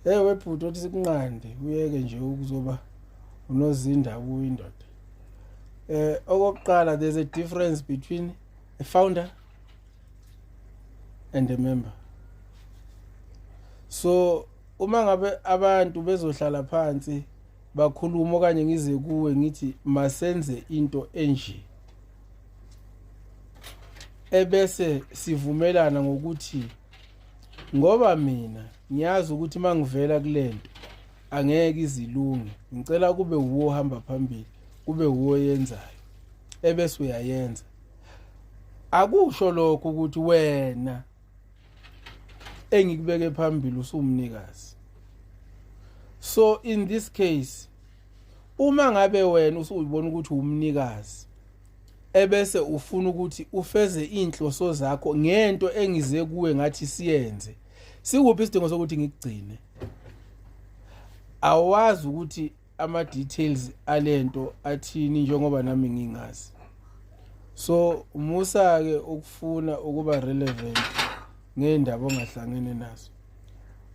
Hey webhuti, othi sikunqande uyeke nje ukuzoba unozinda kuyindoda. Okokuqala, there's a difference between a founder and a member. So uma ngabe abantu bezohlala phansi bakhuluma, okanye ngize kuwe ngithi masenze into enje, ebese sivumelana ngokuthi ngoba mina ngiyazi ukuthi mangivela kulento angeke izilunge, ngicela kube wuwo ohamba phambili, kube wuwo yenzayo, ebese uyayenza, akusho lokho ukuthi wena engikubeke phambili usumnikazi. So in this case, uma ngabe wena usuyibona ukuthi umnikazi, ebese ufuna ukuthi ufeze inhloso zakho ngento engize kuwe ngathi siyenze, sikuphi isidingo sokuthi ngikugcine? Awazi ukuthi ama details alento athini, njengoba nami ngingazi. So musa ke ukufuna ukuba relevant ngendaba ongahlangene nazo.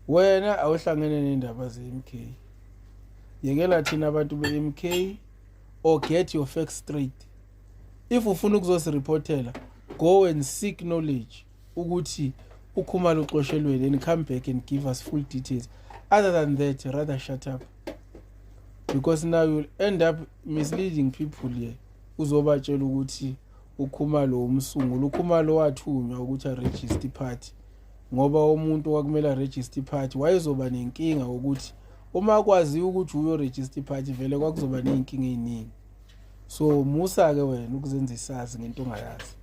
Wena awuhlangene nendaba ze-MK, yekela thina abantu be-MK, or get your facts straight. If ufuna ukuzosireportela, go and seek knowledge ukuthi uKhumalo uxoshelweni and come back and give us full details. Other than that, rather shut up, because now you'll end up misleading people here. Uzobatshela ukuthi uKhumalo umsunguli. UKhumalo wathunywa ukuthi aregister party, ngoba umuntu owakumele aregister party wayezoba nenkinga ukuthi uma kwaziwa ukuthi uyo-register party, vele kwakuzoba ney'nkinga ey'ningi. So musa-ke wena ukuzenza isazi ngento ongayazi.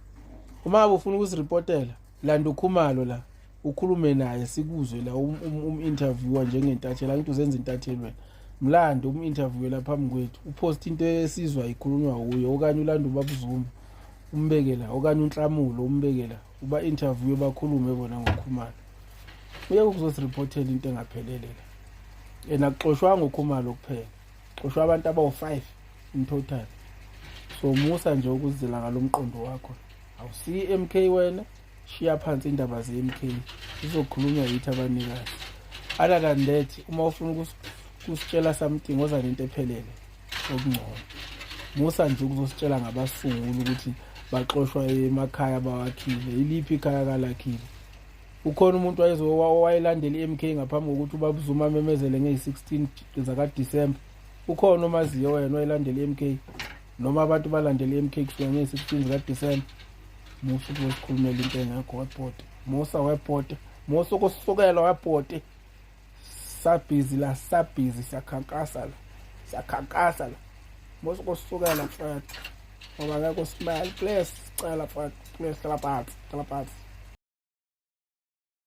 Uma ngabe ufuna ukusiripotela, landa uKhumalo la, ukhulume naye, sikuzwe la, um-interviewer njengentatheli. Angithi uzenza intatheli wena? Mlando um-interview la phambi kwethu, upost into esizwa ikhulunywa kuye, okanye ulanda uBaba Zuma umbeke la, okanye uNhlamulo umbeke la, uba-interview, bakhulume bona ngoKhumalo. Uyeke ukuzosiripotela into engaphelele la. And akuxoshwanga uKhumalo kuphela, xoshwa abantu abawu-5 in total. So musa nje ukuzila ngalo mqondo wakho. Awusiyi MK wena, shiya phansi indaba ze-MK, izokhulunywa yithi abanikazi. Other than that, uma ufuna ukusitshela something, oza nento ephelele okungcono. Musa nje ukuzositshela ngabasunguli ukuthi baxoshwa emakhaya bawakhile. Iliphi ikhaya kalakhile? Ukhona umuntu wayelandela i-MK ngaphambi kokuthi ubaba Zuma amemezele ngeyi-16 zakaDisemba? Ukhona omaziyo wena wayelandela i-MK, noma abantu balandela i-MK kusuka ngeyi-16 zikaDisemba? Musa ukuzosikhulumela into engekho webhoti. Musa webhoti, musa ukusukela webhoti. Sabhizi la, sabhizi, siyakhankasa la, siyakhankasa la. Musa ukusukela mfethu, ngoba ngeke usimele. Please, sicela mfethu, please, hlala phansi, hlala phansi.